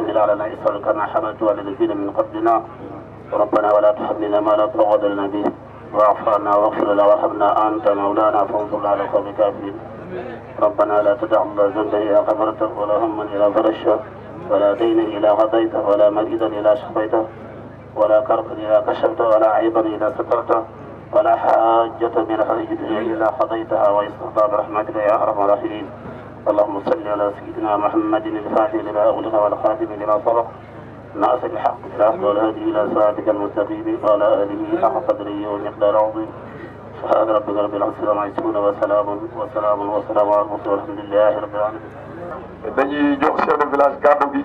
تحمل علينا إصرا كما حملته على الذين من قبلنا ربنا ولا تحملنا ما لا طاقة لنا به واعف عنا واغفر لنا وارحمنا أنت مولانا فانصرنا على القوم الكافرين ربنا لا تدع لنا ذنبا إلا غفرته ولا هما إلا فرجته ولا دينا إلا قضيته ولا مريضا إلا شفيته ولا كربا إلا كشفته ولا عيبا إلا سترته ولا حاجة من حوائج الدنيا إلا قضيتها ويسرتها برحمتك يا أرحم الراحمين اللهم صل على سيدنا محمد الفاتح لما أغلق والخاتم لما سبق ناصر الحق بالحق والهادي إلى صراطك المستقيم وعلى آله حق قدره ومقدار عظيم سبحان ربك رب العزة عما يصفون وسلام على المرسلين والحمد لله رب العالمين. dañuy jox chef de village kàddu gi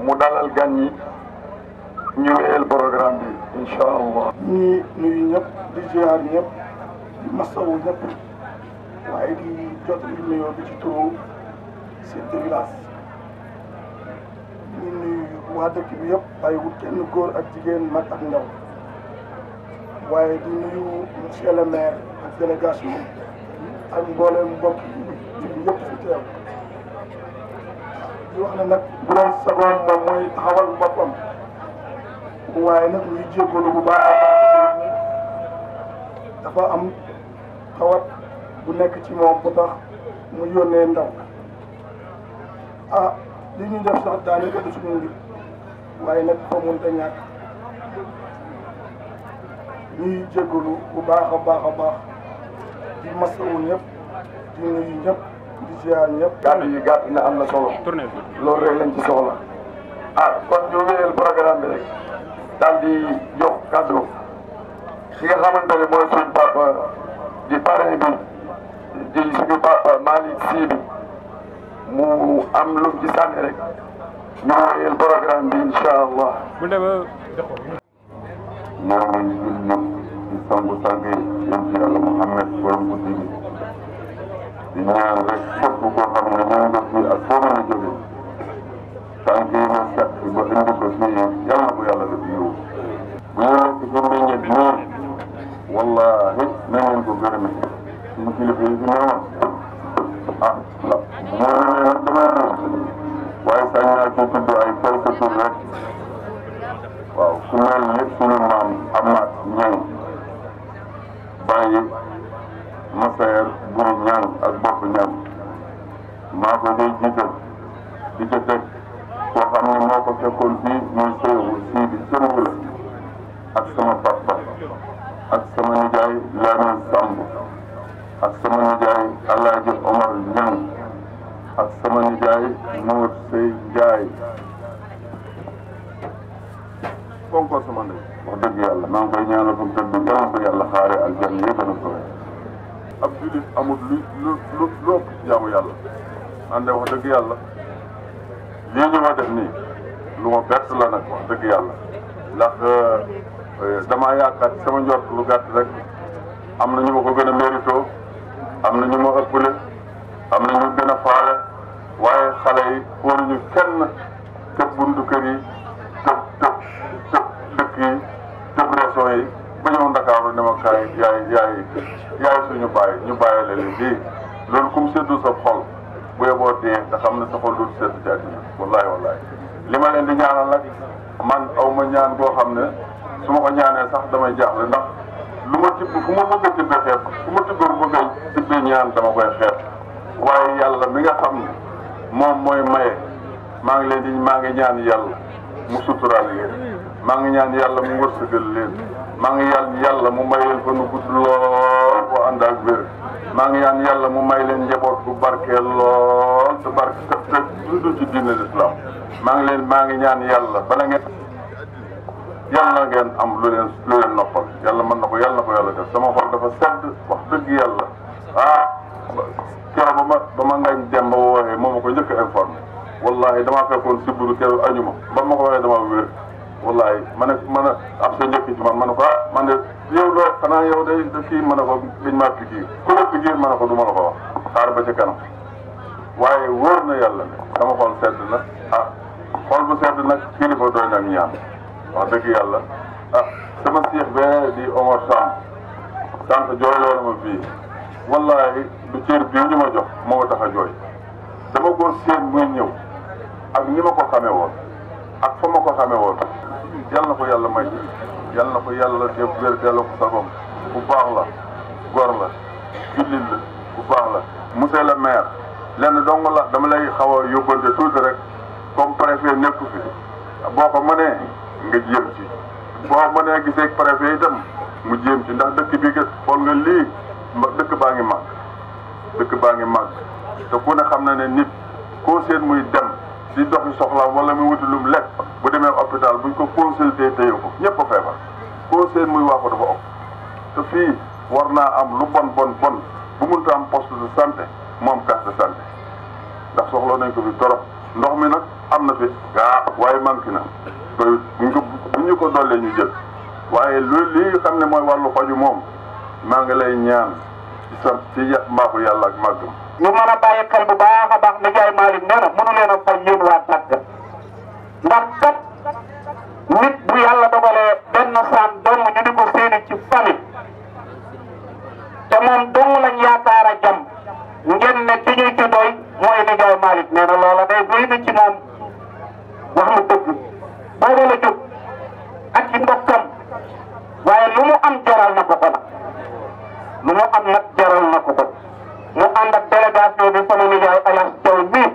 mu dalal gan ñi ñu wéyal programme bi incha allah. ñi nuyu ñëpp di ziar ñëpp di masawu ñëpp waaye di jot li nuyoo bi ci turu chef de village ñu nuyu waa dëkk bi yëpp bàyyiwut kenn góor ak jigéen mag ak ndaw waaye di nuyu monsieur le maire ak délégation ak mboolem mbokk yi yëpp fi teew di wax ne nag bu doon sagoon moom mooy taxawal boppam waaye nag ñuy jéggalu bu baax dafa am tawat bu nekk ci moom bu tax mu yónnee ndaw li ñuy def sax daanaka du suñu mbir waaye nag fa mënta ñàkk ñuy jéggalu bu baax a baax di masawu ñëpp di nuyu ñëpp di ziar ñëpp. kàddu yi gàtt na am na solo loolu rek lañ ci soxla kon ñu wéyal programme bi rek daal di jox kàddu ki nga xamante ne mooy suñu papa di parrain bi di suñu papa Malick Sy bi mu am lu ci sànni rek ñu wéyal programme bi incha allah. maa ngi jul ñëpp di sangu sang yi yam ci yàlla Muhammad borom guddi gi di ñaan rek képp koo xam ne ñoo nga fii ak foo mën a jóge tànk yi nga set ba indi ko fii yàlla bu yàlla def yiw bu ñu nekk ci meññet nii wallahi na ngeen ko gërëme suñu kilifa yi fi ñëwoon la moo ne damay waaye sañ naa ci tudd ay quelques jours rek waaw su mel ni suñu maam Amath Niang bàyyi Massaer Buru Niang ak Bopp Niang maa ko day jiital di ca teg koo xam ne moo ko fekkoon fii muy soowu sii bi sëngu la ak sama papa ak sama nijaay Lamine Samb ak sama nijaay Alaaji Omar Niang ak sama nijaay Mour Sey Ndiaye konkoor sama ndey wax dëgg yàlla maa ngi koy ñaanal fu mu tëdd yàlla ko yàlla xaare aljanna yëpp gën a sowe ab julit amul lu jaamu yàlla man de wax dëgg yàlla lii ñu ma def nii lu ma bett la nag wax dëgg yàlla ndax damaa yaakaar sama njort lu gàtt rek am na ñu ma ko gën a mérito am na ñu ma ëppale am na ñu gën a faale waaye xale yi wóoruñu kenn tëb buntu kër yi tëb dëkk yi tëb région yi ba ñëw Ndakaaru ne ma kaay yaay suñu bàyyi ñu bàyyi leen lii loolu kum seddu sa xol bu yeboo dee nga xam ne sa xol dootu sedd ci àddina wallahi li ma leen di ñaanal nag man aw ma ñaan boo xam ne su ma ko ñaanee sax damay jaaxle ndax lu ma tibb fu ma bëgg a tibbee xeeb fu ma tibb bëgg a tibbee ñaan dama koy xeeb waaye yàlla mi nga xam ne moom mooy maye maa ngi ñaan yàlla mu suturaal leen maa ngi ñaan yàlla mu wërsëgal leen maa ngi yàlla mu may leen fa nu gudd lool bu ànd ak wér maa ngi ñaan yàlla mu may leen njaboot bu barkeel lool te dund ci diine l'islam maa ngi ñaan yàlla bala ngeen yàlla ngeen am lu leen noppal yàlla mën na ko yàlla def sama xol dafa sedd wax dëgg yàlla keroog ba ma ngañ dem ba wooxee moo ma ko njëkk a informé wallahi damaa fekkoon sibbiru keroog añuma ba ma ko waxee dama wér wallahi man a ab sa njëkk ci man ko man de yow loo xanaa yow day kii mën a ko dañ maa pikiir ku la pikiir mën a ko du ma la ko wax xaar ba ca kanam waaye wóor na yàlla ne sama xol sedd na xol bu sedd nag kilifa doy na ak ñaan wax dëgg yàlla sama siix bee di Omar Samb sànq jooyloo na ma fii wallahi du cër bii ñu ma jox moo tax a jooy dama ko seen muy ñëw ak ak ni ma ko xamee woon ak fa ma ko xamee woon yal na ko yàlla may yal na ko yàlla def wér delloo ko sagom bu baax la góor la jullit la bu baax la. monsieur le maire lenn dong la dama lay xaw a yóbbante tuuti rek comme préfet nekku fi boo ko mënee nga jéem ci boo mënee gisee ak préfet itam mu jéem ci ndax dëkk bi kat xool nga lii dëkk baa ngi màgg dëkk baa ngi màgg te ku ne xam na ne nit koo seen muy dem di doxi soxlaam wala muy wuti lum lekk bu demee hôpital buñ ko consulté téye ko ñëpp a feebar koo seen muy waaxu dafa ëpp te fii war naa am lu bon bon bon bu mënta am poste de santé mu am carte de santé ndax soxla nañ ko fi torop ndox mi nag am na fi waaye manqué na doyut bu ñu ko dollee ñu jël waaye loolu lii xam ne mooy wàllu faju moom maa ngi lay ñaan ci sant ci mbaaxu yàlla ak màggam. ñu mën a bàyyi xel bu baax a baax Nijaay Malick nee na mënu leen a fay yéen waa Tàggat ndax kat nit bu yàlla dogalee benn saam dong ñu di ko séeni ci famille te moom dong lañ yaakaar a jam ngeen ne ki ñuy ci doy mooy Nijaay Malick nee na loola day doy na ci moom wax mu dëgg booba la jóg ak ci mbokkam waaye lu mu am jaral na ko ko nag lu mu am nag jaral na ko ko mu ànd ak délégation bi sama nijaay Alas Jaw bii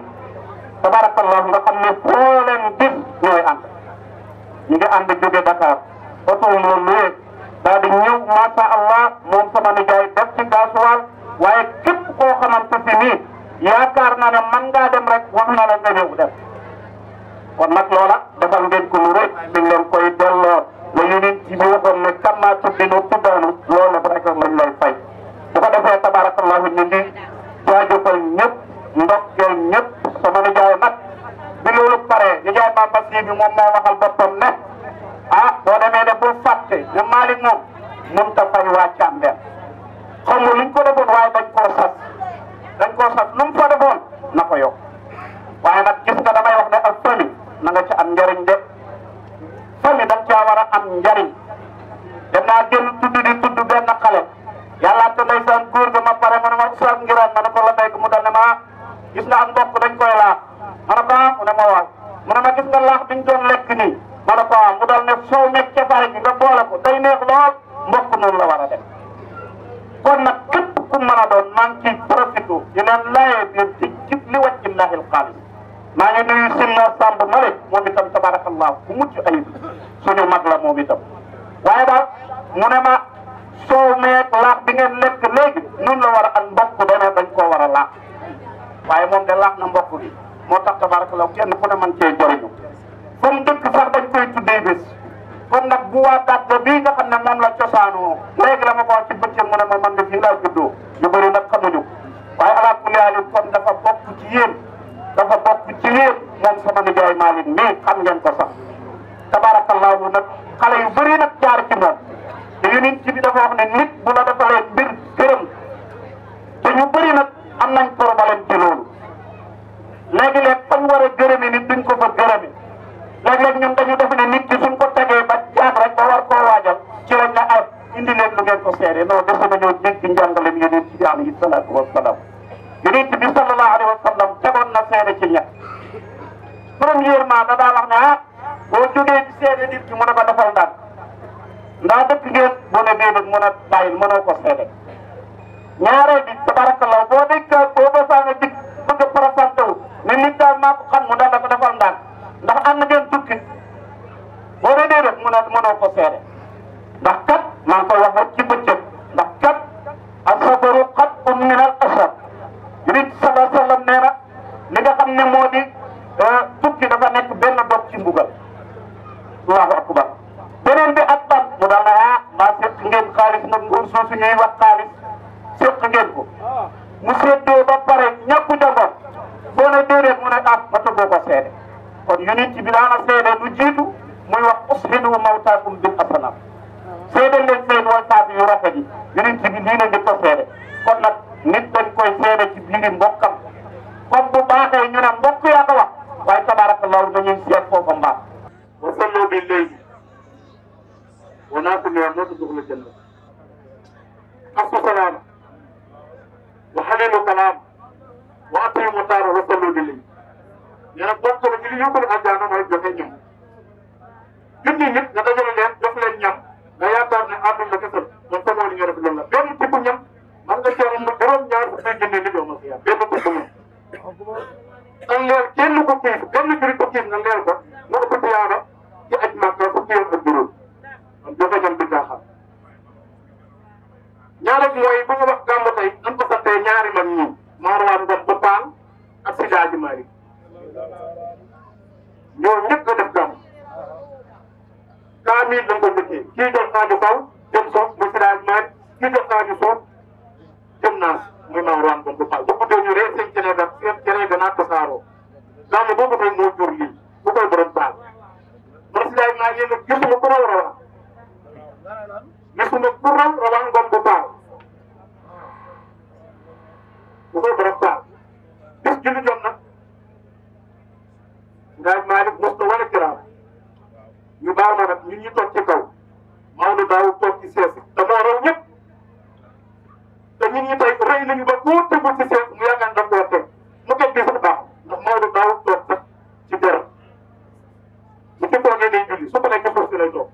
tabarakallah nga xam ne foo leen gis ñooy ànd ñu ngi ànd jóge Dakar oto moom luye daal di ñëw masha Allah moom sama nijaay def ci gasoil waaye képp koo xamante si nii yaakaar naa ne man ngaa dem rek wax na la nga ñëw dem kon nag loola defal ngeen ko lu rëy dañ leen koy delloo la yeneen ci bi waxoon ne kammaa tuddinu tuddaanu loolu rek lañ lay fay bu ko defee tabarakallahu ñu ngi jaajëfal ñëpp ndokkeel ñëpp sama nijaay nag bi loolu paree nijaay Bamba Si bi moom moo waxal boppam ne boo demee de boo fàtte ne Malick moom mënut a fay waa Càmbeen xam nga luñ ko defoon waaye dañ koo sas lu mu fa defoon na ko yokk waaye nag gis nga damay wax ne ak famille na nga ci am njëriñ de famille dañ caa war a am njëriñ dem naa génn tudd benn xale yàlla te ndeysaan góor ga ma pare ma ne ma Oustaz Ngiraan ma ne ko la nekk mu dal ne ma gis nga am mbokk dañ koy laax ma ne ko mu ne ma waaw mu ne ma gis nga laax biñ doon lekk nii ma ne ko mu dal ne soow nekk cafaay gi nga boole ko day neex lool mbokk noonu la war a def kon nag képp ku mën a doon maa ngi ciy profité di leen laajee biir ci li wajhillahi al-xaalis maa ngi nuyu Sinna Samb Malick moom itam tabarakallah bu mucc ayib suñu mag la moom itam waaye daal mu ne ma soow meeg laax bi ngeen lekk léegi noonu la war a am mbokk doone dañ koo war a laax waaye moom de laax na mbokk bi moo tax tabarakallah kenn ku ne man cee jëriñu comme dëkk sax dañ koy tuddee bés kon nag bu waa Tàggat bii nga xam ne moom la cosaanoo léegi la ma ko wax ci bëccëg mu ne ma man de fii laa juddoo ñu bëri nag xamuñu waaye ala kulli haal kon dafa bokk ci yéen dafa bokk ci yéen moom sama nijaay Malick mii xam ngeen ko sax tabarakallahu nag xale yu bëri nag jaar ci moom te yeneen ci bi dafa wax ne nit bu la defalee mbir gërëm te ñu bëri nag am nañ problème ci loolu léegi-léeg fañ war a gërëmi nit duñ ko fa gërëmi léeg-léeg ñun dañu def ne nit ki suñ ko tegee ba jaag rek ba war koo waajal ci lañ ne ay indi leen lu ngeen ko seede non dese nañoo dégg njàngalem yeneen ci bi alayhi salaatu wasalaam yeneen ci bi sallallahu alayhi wa sallam tegoon na seede ci ñett premièrement da daa wax ne boo jógee ci seede nit ki mu ne ko defal ndànk ndax dëkk ngeen boo ne déedéet mun a bàyyil mënoo ko seede ñaareel bi tabarakallah boo ba saa nga dikk bëgg a présenté wu ne nit daal maa ko xam mu daal dafa defal ndànk ndax ànd ngeen tukki boo ne déedéet mënoo ko seede ndax kat maa ngi koy wax rek ci bëccëg ndax kat as-safaru qat'un min al-asar Yonent bi sallallahu alayhi wa sallam nee na li nga xam ne moo di tukki dafa nekk benn dog ci mbugal allahu akbar beneen bi ak ban mu daal ne maa seq ngeen xaalis nag nguur soosu ñuy wax xaalis seq ngeen ko mu seddoo ba pare ñàkk njaboot boo ne déedéet mu ne ma tëggoo ko seede kon Yonent bi daana seede lu jiitu muy wax ushidu mawtaakum bil hasanat seede leen seen waltaatu yu rafet yi Yonent bi lii la njëkk a seede kon nag nit dañ koy seede ci biiri mbokkam comme bu baaxee ñu ne mbokk yaa ko wax waaye tabarakallahu dañuy seet foofa mbaax wa sallu bil layli wa naasu niyaam moo tudduxula janna asku salaam wa xalilu kalaam wa atiyu mutaara wa sallu bil layli nee na bokk na ci li yóbbul àjjana mooy joxe ñam junni nit nga dajale leen jox leen ñam nga yaakaar ne àdduna la kese donc xamoo li nga def loolu la benn tibb ñam man nga cee am juróom-ñaar fukki junni nit yow ma fi yàlla benn tibb ñam nga leer kenn ko kiif benn juri ko kiif nga leer ko nga ëpp tiyaaba ci aj Makka fukki yoon ak juróom kon joxe ñam bi jaaxal ñaareel mooy bu ñu wax gàmmu tey nañ ko santee ñaari mag ñi Marwan Ngom bu Paal ak Sidi Hadji Malick ñoo ñëpp nga def gàmmu kaamil dañ ko njëkkee kii jox xaaju kaw jëm suuf muy Sidi Hadji Malick kii jox xaaju suuf jëm naas muy Marwan Ngom bu Paal bu guddee ñu ree seen cene ga seen cene ga naat tasaaroo gàmmu boobu tey moo jur lii bu koy borom Paal man Sidi Hadji Malick yéen gisuma ku raw Rawaan gisuma ku raw Rawaan Ngom bu Paal bu koy borom Paal bis julli jot nag Ngaaj Malick mos na wane kiraam ñu baax na nag ñun ñu toog ci kaw Maodo daaw toog ci sees te moo raw ñëpp te ñun ñi tey rëy nañu ba koo tëggul ci sees mu yaakaar da koo teg mu teg bi sax baax ndax Maodo daaw toog sax ci dara bu ci toogee day julli su ko nekk suuf si lay toog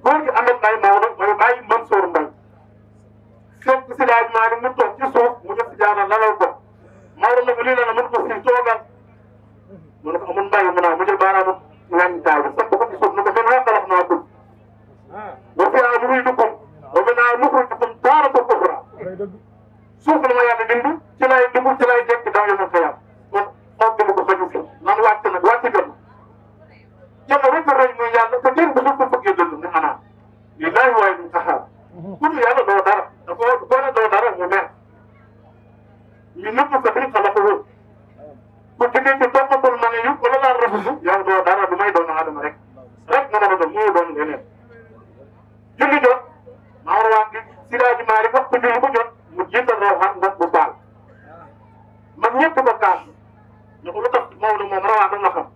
góor gi ànd ak Baye Maodo mooy Baye Mansour Mbaye fekk si laaj maa ngi mu toog ci suuf mu def si jaana lalal ko Maodo nag lii la na mën ko si toogal mu ne ko amul mbay mu naa mu jël baaraamu ñaan daal bi sax ko ci suuf ne ko man xalaat naa ko wa fiihaa nu'iidukum wa minhaa nuxrijukum taaratan uxraa suuf la ma yàlla bind ci lay dugg ci lay dekk daw yomal xëyam kon xool dugg ko xaju fi man wàcc nag wàcc gën jënd rek rëy muy yàlla te kenn bu suuf ko bëggee dënd ne ana lillaahi waaye ñu taxaar pour yàlla doo dara da ko boo ne doo dara mu mer ñu nëpp ko tamit xalaatu ku jógee ci toppatul ma ne yu wala laa rafetlu yow doo dara du may doon aadama rek nga mën a doon moo doon leneen julli jot Marwan gi Sidi Hadji Malick waxtu julli bu jot mu jiital Rawaan Ngom bu Paal man ñëpp ko kaas ne ko lu tax Maodo moom Rawaan da nga xam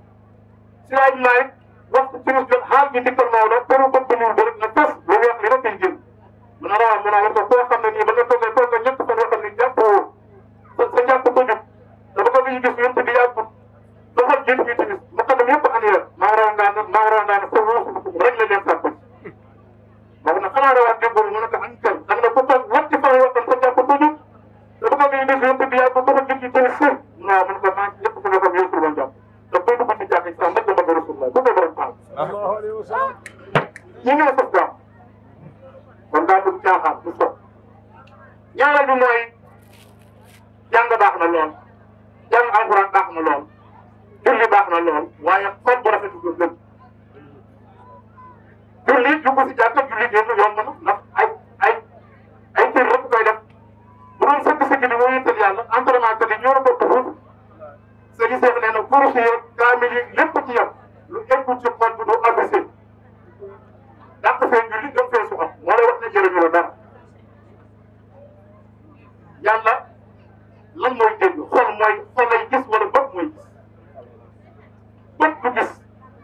Sidi Hadji Malick waxtu timis jot xaal bi dikkal Maodo teru ko bëniwul ba rek na tes lu weex li rek ay jël mu ne Rawaan mu ne war ko koo xam ne nii ba nga toogee toog nga ñett fan yoo xam ne jàppoo sa jàpp ko jub te ba ko bi ñu gis yonte bi yàggut doxal jën bi timis mu xam ne yëpp annuel Marwan ngaa ne sa woosu rek la leen sàpp boobu nag xanaa Rawaan déggul mu ne ko añ kër da nga ne ko toog ñetti fan yoo xam sa jàpp ko jub te ba ko bi ñu gis yonte bi yàggut doxal jën bi timis si waaw mu ne ko maa ñëpp fan yoo xam yëpp la jàpp te koy dugg ci jàkk sa mbëgg mbëgg Rasulullah bu ko borom Paal ñi ñoo sof gàmm kon daa dugg caaxaan du sof ñaareel bi mooy jàng baax na lool jàng alxuraan baax na lool julli baax na lool waaye xol bu rafet du gën julli dugg si jàkka julli génn yomb na ndax ay cër rek koy def bu doon sëgg di moo yëttal yàlla entraînement kat yi ñoo la bokk fuuf sëñ Seex nee na kurus yi kaamil yi lépp ci yem lu eggul ci xol bi doo abaissé dàq fee julli gën fee suxam moo lay wax ne jërëjëf la dara yàlla lan mooy dégg xol lay gis wala bët mooy gis bët du gis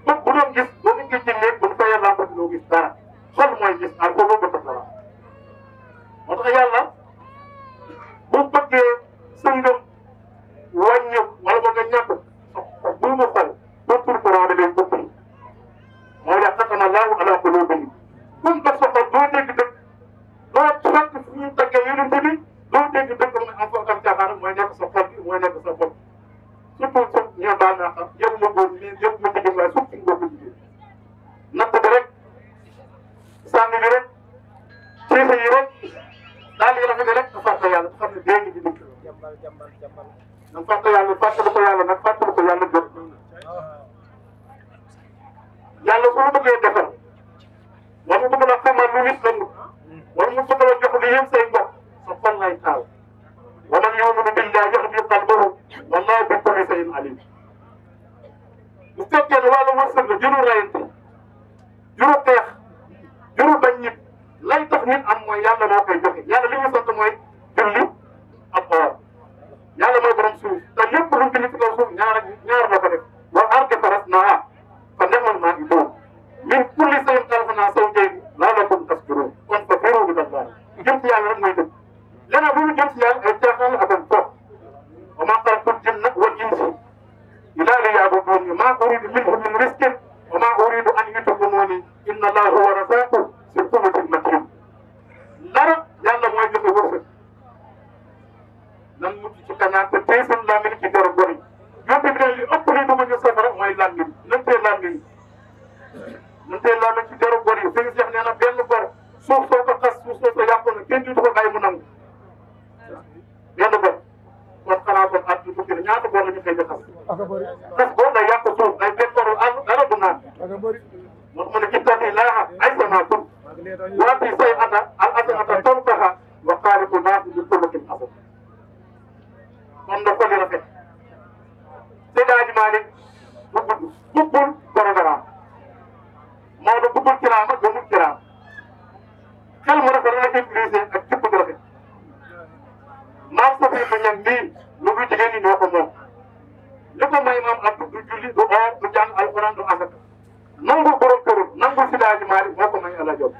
bët bu doon gis boo nekkee ci néeg bu ñu koy yàlla bët doo gis dara xol mooy gis ak boobu bët la moo tax yàlla bu bëggee sa ngëm wàññi wala ba nga ñàkk bu mu xol dootul ko raadu day bëgg mooy la xatama Allahu ala qulubihim comme ba sa xol doo dégg dëgg doo fekk fu ñu tàggee yonent bi doo dégg dëgg mu ne am foo xam caaxaan mooy nekk sa xol bi mooy nekk sa bopp surtout suuf ñoo baal naa xam yëpp ma góor ñi yëpp ma jigéen waaye suuf si nga ko jigéen natt bi rek sànni bi rek ciise yi rek daal di rafet rek nga fàtte yàlla xam ne dee ngi ci dëkk nag fàtte yàlla fàttali ko yàlla nag fàttali ko yàlla jot yàlla su ma bëggee defal wala mu bëgg la xamal lu nit nangu wala mu bëgg la jox li yëpp say mbokk sa xol lay taal wa man yu'minu billahi yahdi qalbahu wallahu bi kulli shay'in alim bu fekkee ne wàllu wërsëg la jurul rayante jurul xeex jurul bañ nit lay tax nit am mooy yàlla moo koy joxe yàlla li ñu sant mooy julli ak or yàlla mooy borom suuf te lépp lu julli ci kaw suuf ñaar la ko def wa ardi farasnaha fa ni'mal maa'iduun min kulli shay'in khalaqnaa zawjayni la'allakum tashkuruun kon fa firru ilallah jëm ci yàlla rek mooy dëgg leneen bu ñu jëm ci yàlla ay caaxaan la ak ay fo wa maa xalaqtul jinna wal insa ñu maa uridu minhum min riskin wa maa uridu an yut'imuni inna allaha huwa razzaqu zul quwwatil matin dara yàlla mooy joxe wërsëg nan mucc ci kañaan te tey seen làmmiñ ci dara bëri yóbbu bi li ëpp li dugg ñu safara mooy làmmiñ nan tey làmmiñ ci dara bëri sëñ Cheikh nee na benn bor suuf soo ko xas suuf soo ko yàqu na kenn du ko bàyyi mu nangu benn bor kon xanaa kon at bu kii ñaata bor la ñu koy xas xas bor day yàq suuf ay benn bor dara du naan wax mu ne ci tax laaha ay sama tur waati say ata al asanata tontaxa wa xaaliqu naasi bi kullatin asad kon na ko li rafet Seydi Hadji Malick buggul programme Maodo buggul kiraama gëmul kiraama xel mu rafet la utilisé ak jikko bu rafet maam Safi ba ñam nii lu du jigéen ñi ñoo ko moom li ko may maam ab du julli du oor du jàng alxuraan du asaka nangul borom këram nangul Seydi Hadji Malick moo ko may ala job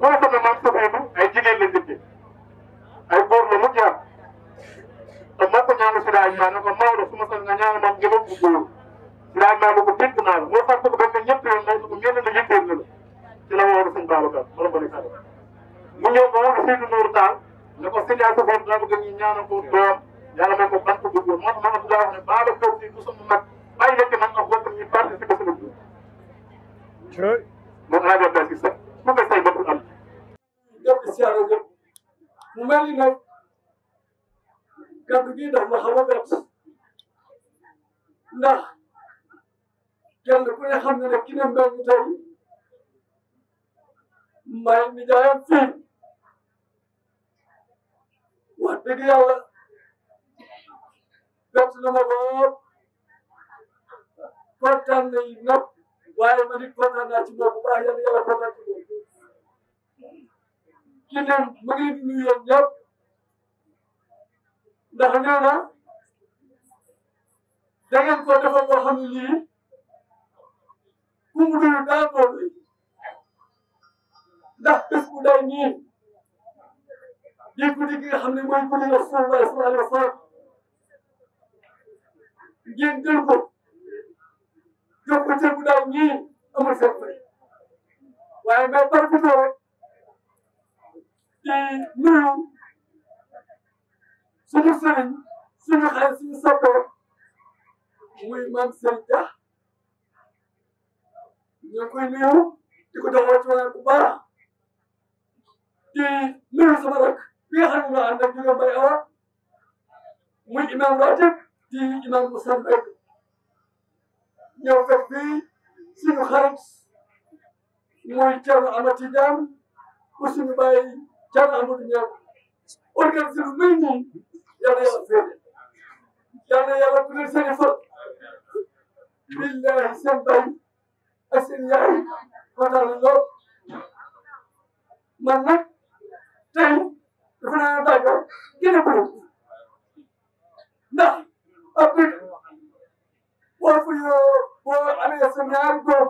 boo xam ne maam Safi bu ay jigéen la njëkkee ay góor la mu jaar te moo ko ñaanu Seydi Hadji Malick ne ko Maodo su ma sax nga ñaanu maam jëloon bu góor Seydi Hadji Malick ko dégg naa la moo xam ko ba ñëpp yoon may ko ñenn na yëppeen na la ci la wooru sëñ Babacar borom bari kàddu mu ñëw ba wooru Seydou Nourou Tall ne ko Seydi Hadji Malick daa bëgg ñu ñaanal ko doom yàlla may ko bant bu góor moo tax ma Abdoulaye wax ne Babacar si du sama mag bàyyi lekk man ak bokk ñu participer sama góor moom laa jot si sax bu ko say bokkul am jot siyaare jëpp mu mel ni nag kàddu gi daf ma xaw a bett ndax kenn ku ne xam ne ne ki ne mbéy mi tey may mi jaayam fii wax dëgg yàlla bett na ma lool kontaan nañu nag waaye man it kontaan naa ci moom bu baax yàlla yàlla kontaan ci moom ki ne ma ngi leen di nuyu yéen ñëpp ndax nee na da ngeen ko defal loo xam ne lii ku mu nuyu daal loolu ndax bés bu day nii di guddi gi nga xam ne mooy guddi Rasulullah sallallahu alayhi wa sallam ngeen jël ko jox ko cër bu day nii amul seen fay waaye mais profité di nuyu suñu sëriñ suñu xarit suñu soppee muy maam Serigne Dia ñu koy nuyu di ko doxal ci wàllu bu baax di nuyu sama rak bi nga xam ne nga ànd ak jóge Mbaye Awa muy imam ratib di imam Moussa Mbengue ñëw fekk fii suñu xarit muy Thierno Amady Diagne pour suñu bàyyi Thierno Amadou Niang organisé lu mel nii yàlla yàlla féete yàlla yàlla tuddee seen i fan billahi seen bay ak seen yaay kontaan nañ lool man nag tey dafa naa dàggal gën a bëri ndax ab dëkk boo amee sa ñaari doom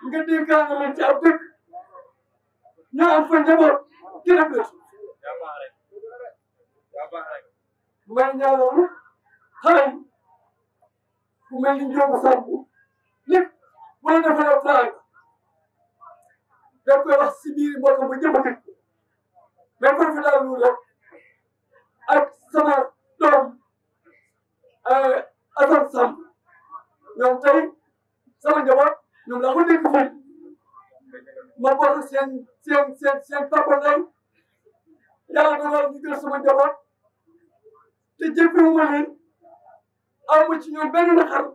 nga dénkaane leen ci ab dëkk ñu am fa njaboot gën a bëri may ñaanal xale yi ku mel ni Ndiobo Samb lépp bu la defalee teraanga da koy wax si biir mbooloo ba ñëpp a dégg mais bu fi daal lu rek ak sama doom Assane Samb ñoom tey sama njaboot ñoom laa ko dégg fii ma bokk seen papa ndey yàlla dogal ñu jël sama njaboot te jëfewuma leen amu ci ñoom benn naqar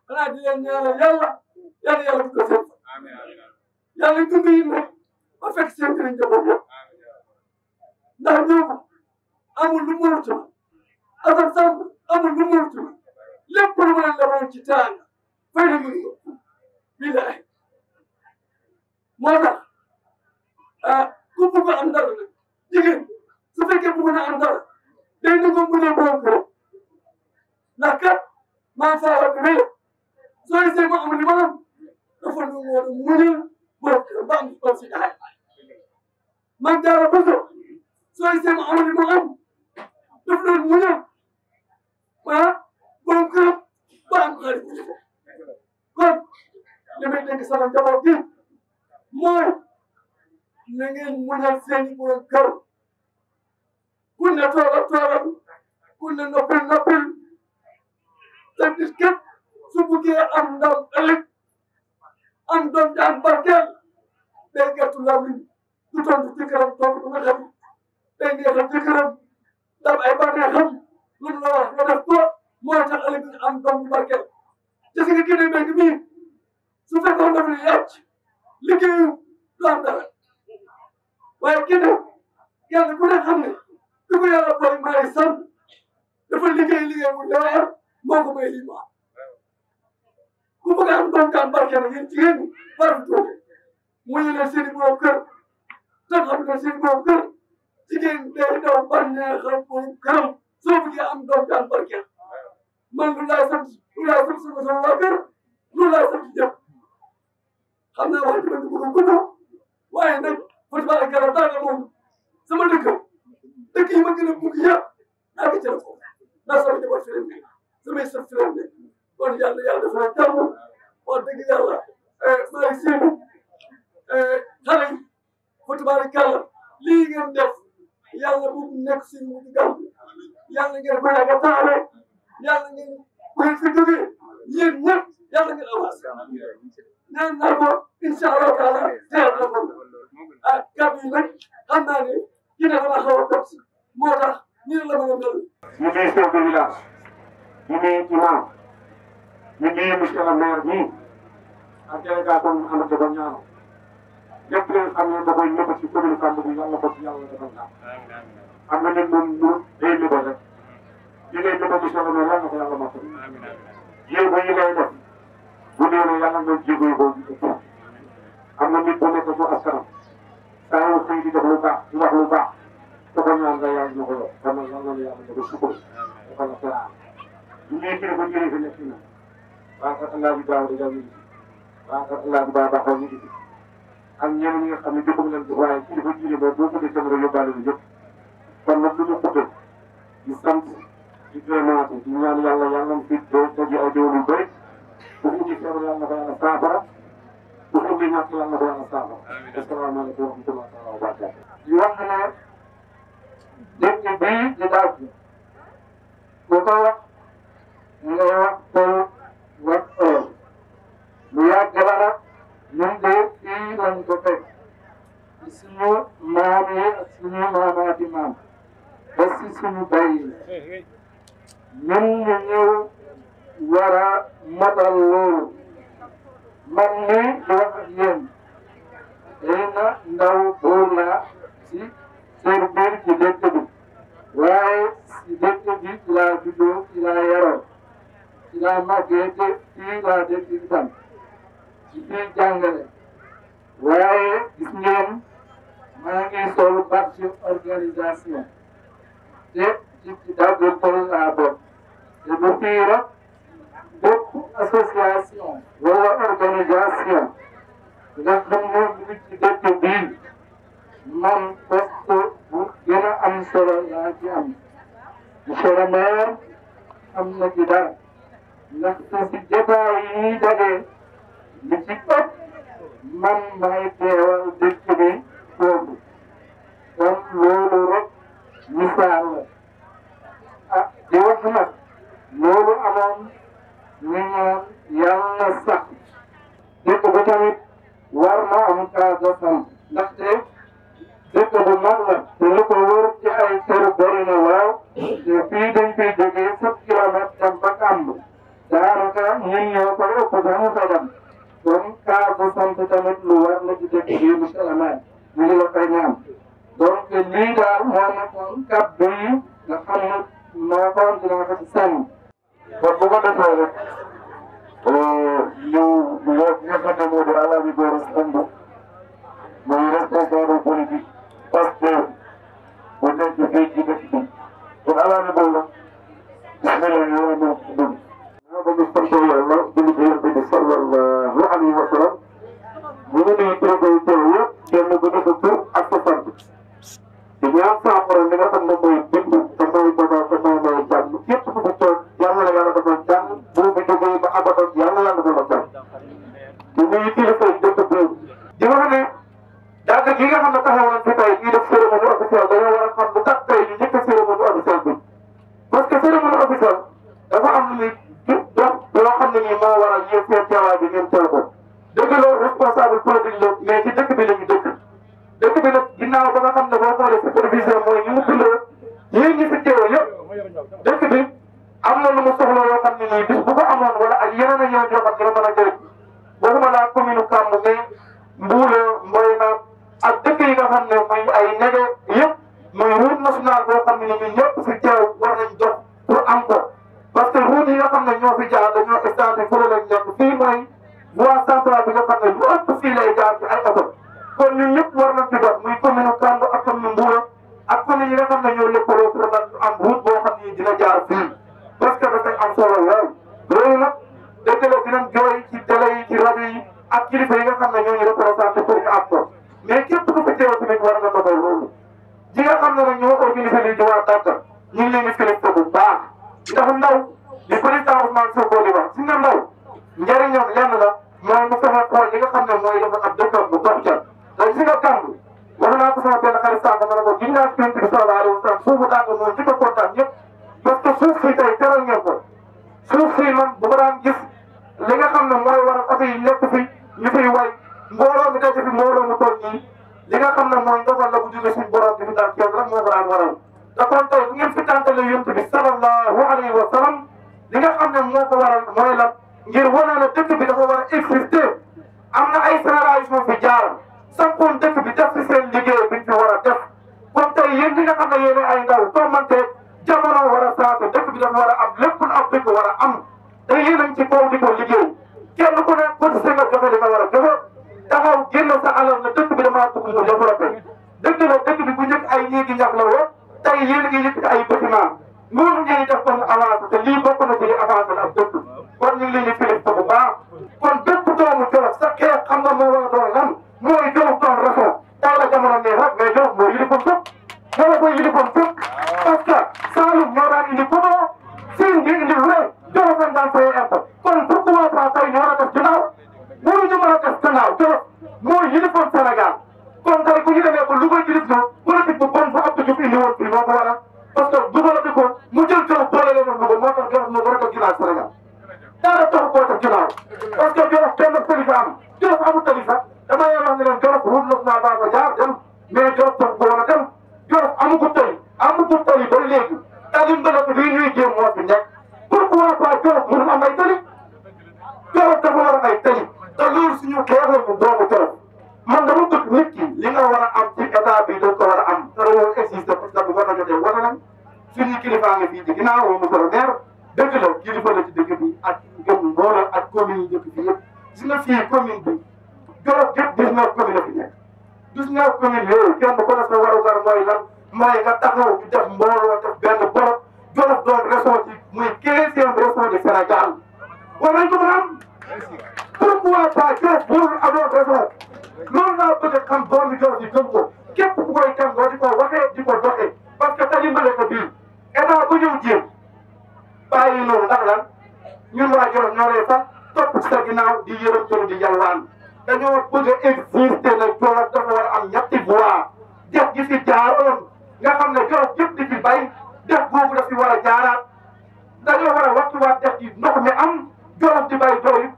xanaa di leen ñaanal yàlla bu ko seen yàlla dund yi nag ba fekk seen kër njaboot yëpp ndax ñoom amul lu mu mënut a Assane Samb amul lu mu mënut a lépp lu ma leen defoon ci teraanga fay na mënu ko billahi moo tax ku bëgg am dara nag jigéen su fekkee bëgg na am dara day ne ko mënee borom kër ndax kat maa faa bi rëy soo gisee ma am li ma am dafa nu mu war a mënee borom kër ba am ko si daay man jaara bëgg soo gisee ma am li ma am dafa doon mënee am xaalis kon li may dégg sama njaboot gi mooy na ngeen muñal seen borom kër ku ne toogal ku ne noppil te nit képp su buggee am ndam ëllëg am doom daan barkeel day gàttu làmmiñ du tontu jëkkëram tontu du nga xam day neexal jëkkëram dam ay bànneexam lu mu la wax nga def ko moo tax ëllëg ñu am doom bu barkeel gis nga kii mbéy mi su fekkoon dafa ne yàcc liggéeyu du am dara waaye kii ne yàlla ku ne xam ne du ko yàlla boole maa ngi sant dafa liggéey bu leer moo ko may lii ma ku bëgg a am doom daan barkeel nag yéen jigéen ñi war fi tuuti mu ñu leen seen i borom kër te xam ne seen i borom kër jigéen day daw bànneexal borom këram soo bëggee am doom daan barkeel man lu laay sant sama waa kër lu laay sant jëpp xam naa wax dëgg bëgg gudd waaye nag fa tabaaraka taala moom sama dëkk yi ma gën a bëgg yëpp naa ko jël foofu ndax sama njaboot fi leen nekk samay sët fi leen nekk kon yàlla dafa la jàmm wax dëgg yàlla maa ngi séenu xale yi fa tabaaraka lii ngeen def yàlla bu nekk si mu di gàmm yàlla ngeen ko yàgg a taale yàlla ngeen bu ngeen fi jógee yéen ñëpp yàlla ngeen avancé ñaan naa ko incha allah taala teel na ko kàddu yi nag xam naa ne kii ne dama xaw a toog si moo tax ñu ne la mën a mel. ñu ngi chef de village ñu ngi imam ñu ngi monsieur le maire bii ak délégation bi ànd ak ba ñaanal lépp leen xam ne da koy nëbb ci commune Kamb bi yàlla ko ci yàlla defal naa xam nga nit moom lu day nëbb rek li ngay nëbb monsieur le maire yàlla ko yàlla mos yéen ba yi lay def bu dee ne yàlla nga jéego yi boobu am na nit bu nekk su askanam saa yoo xëy di def lu baax di wax lu baax te ko ñaan nga yàlla na ko yor kon nag yàlla na yàlla na ko sukkur dafa la faa ñu ngi kii dafa jëlee fi nekk na waa kat Allah bi daaw di daw ñu ngi waa kat Allah bi daa baaxoo ñu ngi fi ak ñeneen ñi nga xam ne joxum leen waaye kii dafa jëlee ba boo ko defee rek yóbbaale lu yëpp kon nag lu ñu xutal di sant di gërëmaate di ñaan yàlla yàlla na fi daje ay déwén yu bëri bu indi feebar yàlla na ko yàlla saafara bu indi ñàkk yàlla na ko yàlla saafara asalaamaaleykum wa rahmatulah taala wa barakatu di wax ne dëkk bii di daal bi bu ko wax ngay wax tool wax heure lu yàgg la nag ñun de fii lañ ko fekk ci suñu maam yi ak suñu maamaati maam ba si suñu bay yi ñun ñu ñëw war a matal loolu man mii di wax ak yéen xëy na ndaw buur laa si seen biir ci dëkk bi waaye si dëkk bi ci laa juddoo ci laa yaroo ci laa màggee te fii laa dëkk itam ci fii jàngale waaye gis ngeen maa ngi sol badge organisation te ci daggatoo laa bokk te bu fii rek bépp association wala organisation nga xam ne mu ngi ci dëkk bii man poste bu gën a am solo laa ci am monsieur le maire am na ci dara ndaxte si jotaay yi ñuy dajee li ci ëpp man maay teewal dëkk bi foofu kon loolu rek misaal la ah di wax nag loolu amoon ñu ñaan yàlla sax dëkk bi tamit war na am case de santé ndaxte dëkk bu mag la te lu ko wër ci ay kër bëri na waaw te fii dañ koy jógee 7 kilomètres dem ba Kamb daanaka ñun ñoo koy ëpp dañu fa dem kon case de santé tamit lu war la ci dëkk bi monsieur le maire ñu ngi la koy ñaan donc lii daal moo nekkoon kàddu yi nga xam ne moo ko dinaa ko ci sànni kon bu ko defee rek ñu woo nga xam ne moo di Alaaji Gora Samb mooy responsable politique Pastef bu nekk fii ci dëkk bi kon Alaaji Gora bismillah ñu war a dugg moo ko gis sant yàlla julli ci yonent bi sallallahu alayhi wa sallam ñu ngi nuyu kilifa yi teew yëpp kenn ku nekk tur ak sa sant di ñaan saafara li nga xam ne mooy bind te mooy dogal te mooy jàmm képp ku fi toog yàlla la yàlla defal jàmm bu fi jógee officielle dañoo war a xam lu tax tey ñu njëkk a cérémonie officielle bi parce que cérémonie officielle dafa am lu muy dox loo xam ne nii moo waral yéen seen teewaay bi ngeen teew ko dëgg la responsable politique la mais ci dëkk bi la ñu dëkk bi nag ginnaaw ba nga xam ne boo xoolee supervision mooy ñu mu bindoo yéen ñi fi teew yëpp dëkk bi am na lu mu soxla yoo xam ne nii bis bu ko amoon wala ak yeneen ak yeneen yoo xam ne mën a jëriñ waxuma laa commune Kamb mais Mbuula Mboyna ak dëkk yi nga xam ne muy ay nege yëpp muy route nationale boo xam ne ñun ñëpp fi teew war nañ dox pour am ko parce que route yi nga xam ne ñoo fi jaar dañoo extenté fële lañ nekk fii mooy voie centrale bi nga xam ne lu ëpp fii lay jaar ci ay oto kon ñun ñëpp war nañ ci dox muy commune Kamb ak commune Mbuula ak commune yi nga xam ne ñoo lëkkaloo pour nga am route boo xam ne dina jaar fii parce que dafay am solo loolu nag dëgg la dinañ jooy ci télé yi ci rajo yi ak kilifa yi nga xam ne ñoo ñu représenté pour ñu am ko mais képp ku fi teew tamit war nga doxal loolu ñi nga xam ne nag ñoo organisé lii di waa Tàkka ñu ngi leen di félicité bu baax ndax ndaw li président Ousmane Sonko di wax si nga ndaw njëriñam lenn la mooy mu fexe xool li nga xam ne mooy dafa ab dëkkam bu dox ca ndax si nga Kamb wax naa ko sama benn xarit sànq ma ne ko gis naa si bi sallallahu alayhi wa sallam suufu tànk moom ci ko kontaan ñëpp parce que suuf si tey teral ngeen ko suuf si man bu ko daan gis li nga xam ne mooy waral oto yi nekk fi ñu fiy way mbooloo mi daje fi mbooloo mu toll nii li nga xam ne mooy ndogal la bu jógee suñ borom bi fi daal kenn rek moo ko daan waral te kon tey bu ngeen fi tàntale yonent bi sallallahu alayhi wa sallam li nga xam ne moo ko waral mooy lan ngir wane na dëkk bi dafa war a exister am na ay génération fi jaar sampoon dëkk bi def ci seen liggéey biñ fi war a def kon tey yéen ñi nga xam ne yéen ay ndaw tommante jamono war a saate dëkk bi dafa war a am lépp lu am dëkk war a am te yéen a ngi ci kaw di ko liggéey kenn ku ne cotisé nga joxe li nga war a joxe taxaw génn sa alal na dëkk bi damaa bëgg mu développé dëkk la dëkk bi bu njëkk ay néegi ñax la woon tey yéen a ngi yëkkati ay bâtiment noonu ngeen def kon avancé te lii bokk na ci li avancé la ab dëkk kon ñu ngi leen di félicité bu baax kon bépp doomu Jolof sa xeex xam nga moo war a doon lan mooy Jolof doon région tey la jamono nee rek mais Jolof moo yilifoon fépp Jolof mooy yilifoon fépp parce que Saalum ñoo daan indi kono Siin di indi lu ne Jolof lañ daan fayee impôt kon pourquoi pas tey ñu war a def ginnaaw mënuñu mën a def gannaaw Jolof mooy yilifoon Sénégal kon tey bu ñu demee ba lu koy yilif na politique bu bon bu Abdou Diouf indi woon fii moo ko waral parce que dugal di ko mu jël Jolof boole leen ak Louga moo tax Jolof moo war a def ginnaaw Sénégal dara taxu koo def ginnaaw parce que Jolof benn tali fa am Jolof amul tali sax dama leen wax ne leen Jolof route nationale baa ko jaar dem mais Jolof tax ko war a dem Jolof amuko tali ba léegi tali mbëlëk bii ñuy jéem moo fi nekk pourquoi pas Jolof mënul am ay tali Jolof dafa war a ay tali te loolu suñu xeex la ñu doomu Jolof man dama bëgg nit ki li nga war a am ci état bi da ko war a am te loolu existe parce que bu war a jotee war nañ suñuy kilifaa ngi fii ci ginnaaw mu ko maire dëgg la kilifa la ci dëkk bi ak gëm mbooloo ak commune yi dëkk bi yëpp si nga fii commune bi Jolof yëpp 19 communes la fi nekk 19 communes yooyu kenn ku ne sa warugar mooy lan mooy nga taxaw ñu def mbooloo def benn bloc Jolof doon région ci muy 15e région du Sénégal war nañ ko mën a am pourquoi pas Jolof warul amoon région loolu laa bëgg a xam doomu Jolof yi gëm ko képp ku koy dem nga di ko waxee di ko doxee parce que tali mbale ko bii état bu ñëw jéem bàyyi loolu ndax lan ñun waa Jolof ñoo lay sax topp ci sa ginnaaw di yërëm tolu di yalwaan dañoo bëgg a exister na Jolof dafa war a am ñetti voie def gi fi jaaroon nga xam ne Jolof yëpp di fi bay def boobu daf fi war a jaaraat dañoo war a wattuwaat def gi ndox mi am Jolof di bay jooy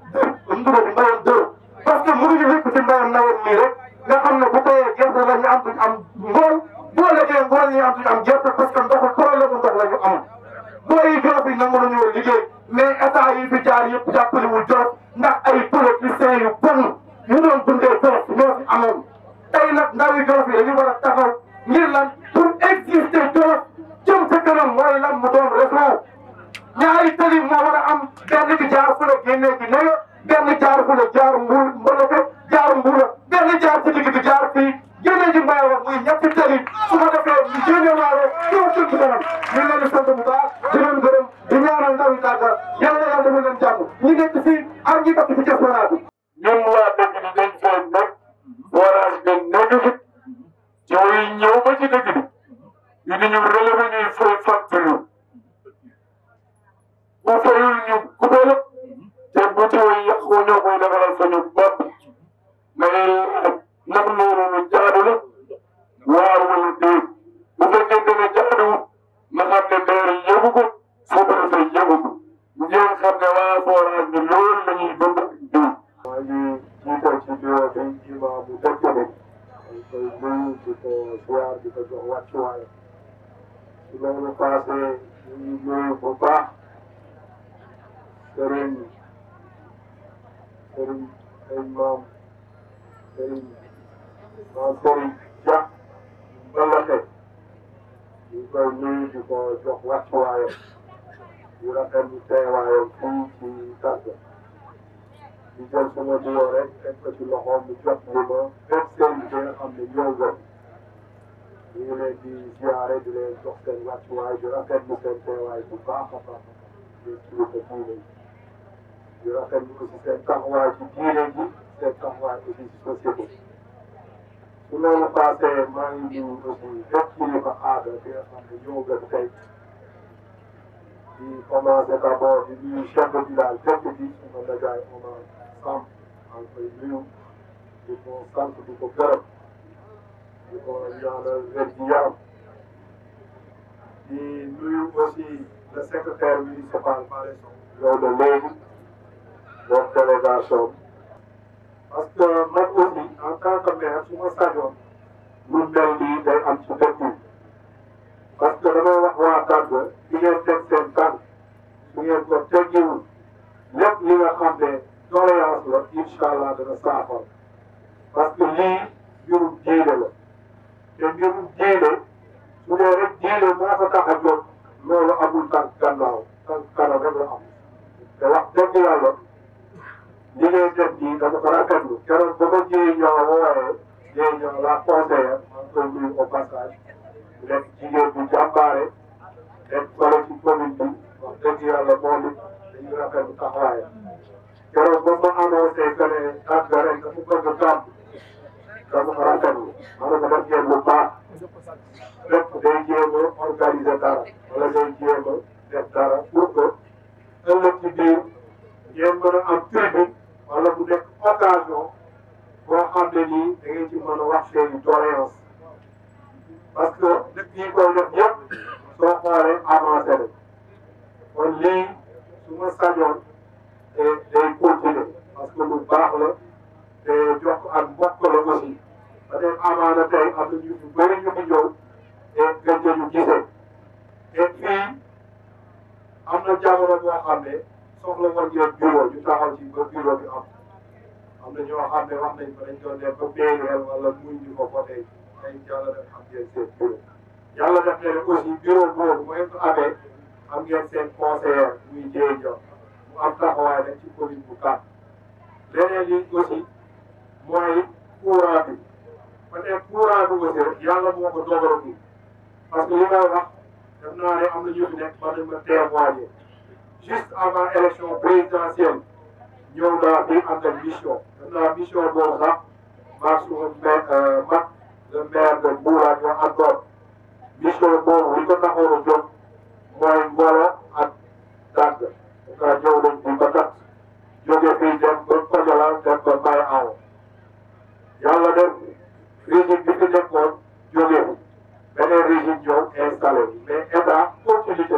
nduro di mbayoon dër parce que mënuñu wékk ci mbayam nawet nii rek nga xam ne bu teyee gerte la ñu am duñ am ngool boo legee ngool ñu am duñ am gerte parce que ndoxu problème ndox la ñu am booy Jolof yi nangu nañoo liggéey mais état yi fi jaar yëpp jàppalewul Jolof ndax ay politiciens yu bon ñu doon dundee Jolof ñoo fi amoon tey nag ndaw yi Jolof yi dañu war a taxaw ngir lan pour exister Jolof jëm ca kanam mooy lan mu doon région ñaari tali moo war a am benn bi jaar fu la génnee ci nega benn jaar fu la jaar mbul mboloke jaar mbula benn jaar ci digg bi jaar fii génne ji mbay wax muy ñetti tali su ko defee ñu génne waale ñoo jëm ci kanam ñu leen di sant bu baax di leen gërëm di ñaanal ndaw yi Tàkka yàlla yàlla defal leen jàmm ñi nekk fii ak ñi dëkk ci diaspora bi ñun waa dëkk bi dañ fee nekk forage bi nekk fi ci way ñëw ba ci dëkk bi ñu di ñu relevé ñuy fay facture bu fayul ñu kubéel te bu ci way yàqu ñoo koy defaral suñu bopp mais nag loolu lu jaadu la waar wala déet jox wàccuwaay su loolu passé ñu ngi nuyu bu baax sëriñ maam sëriñ Dia Mbalaxe ñu koy nuyu di ko jox wàccuwaayam di rafetlu teewaayam fii ci Tàgga di jël sama nuyoo rek teg ko ci loxoom mu jot li ma fépp sëriñ bi nga xam ne ñëw nga ñu ngi leen di ziare di leen jox seen wàccuwaay di rafetlu seen teewaay bu baax a baax di kilifa diine yi di rafetlu aussi seen taxawaay ci diine ji seen taxawaay aussi ci société su loolu passé maa ngi nuyu aussi fépp kilifa aada bi nga xam ne ñëw nga tey di commencé d'abord di nuyu chef de village dëkk bi suma ndajaay Omar Samb maa ngi koy nuyu di ko sant di ko gërëm di ko ñaanal wér gi yaram di nuyu aussi le secrétaire municipal Malick Sow yow de léegi donc délégation parce que man aussi en tant que maire su ma sañoon lu mel nii day am ci dëkk bi parce que damay wax waa Tàgga di ngeen teg seen tànk su ngeen ko teggiwul lépp li nga xam ne doléance la incha allah dana saafara parce que lii mbirum diine la te mbirum diine su dee rek diine moo ko tax a jóg loolu amul tànk gannaaw tànk kanam rek la am te wax dëgg yàlla li ngay def nii dama ko rafetlu keroog ba ma jëyee ñoo wooyee jëyee ñoo la conseillère maa ngi koy nuyu au passage nekk jigéen bu jàmbaare nekk solo ci commune bi wax dëgg yàlla moom it dañuy rafetlu taxawaayam keroog ba ma annoncé que ne Tàgga ren dafa bëgg tàmb dama ko rafetlu ma ne ko def ngeen lu baax lépp day jéem a organiser dara wala day jéem a def dara pour que ëllëg ci biir ngeen mën a am tribune wala bu nekk occasion boo xam ne nii da ngeen ci mën a wax seen i doléance parce que dëkk yi koy def yëpp soo xoolee avancé na kon lii su ma sañoon day continuer parce que lu baax la te jox ak mbokk la aussi peut-être amaana tey am na ñu bëri ñu fi ñëw et gën ñu gisee et fii am na jamono boo xam ne soxla woon ngeen bureau ñu taxaw ci ba bureau bi am na ñoo xam ne wax nañ ko dañ doon def ba PNL wala muy ñu ko voté tey yàlla def am ngeen seen bureau yàlla def na ne aussi bureau boobu bu ngeen ko amee am ngeen seen conseiller muy jéey jox mu am taxawaay rek ci commune bu Tàgga leneen li aussi mooy courant bi peut-être courant bi aussi yàlla moo ko dogalagul parce que li may wax def naa ne am na ñu fi nekk mën nañ ma témoigner juste avant élection présidentielle ñëw naa fi am na mission def naa mission boobu sax maa suma mag le maire de Mboura ñoo àndoon mission boobu li ko taxoon a jóg mooy Ngolo ak Tàgga nga ñëw nañ fi ba tat jóge fii dem ba Fajala dem ba Mbaye Aw yàlla def régime bi fi nekkoon jóge fi beneen régime ñëw installé mais état continuité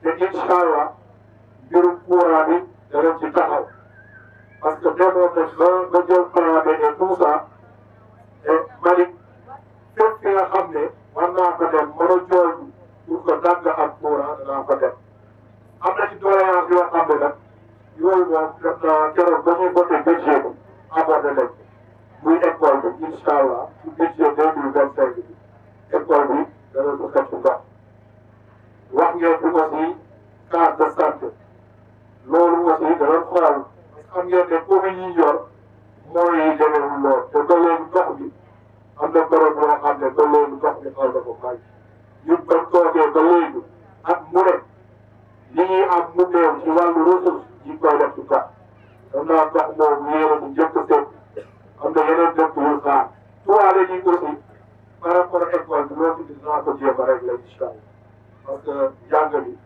la te incha allah mbirum courant bi danañ ci taxaw parce que demoon nañ ba jël plan B et tout ça et Malick fépp fi nga xam ne war naa ko dem mën a jooytu pour que Tàgga ak courant danaa ko dem am na ci doléance yoo xam ne nag yooyu moom def naa keroog ba ñuy voté budget bi abordé nañ muy école bi incha allah ci budget 2025 bi école bi dana ko xëcc ndox wax ngeen fi aussi case de santé loolu aussi dana xool parce que xam ngeen ne commune yi yor mooy yi demeewul lool te ba léegi ndox bi am na bërëb yoo xam ne ba léegi ndox bi xaw na ko bàyyi ñun bañ toogee ba léegi ak mu ne li ñuy am mu néew ci wàllu ressource yi koy def ci kat am naa ndox moom yéene bu njëkk seen am na yeneen dëkk yu xaar tuwaale yi aussi par rapport ak école bi loolu dinaa ko jéem a régler incha allah parce que jàng bi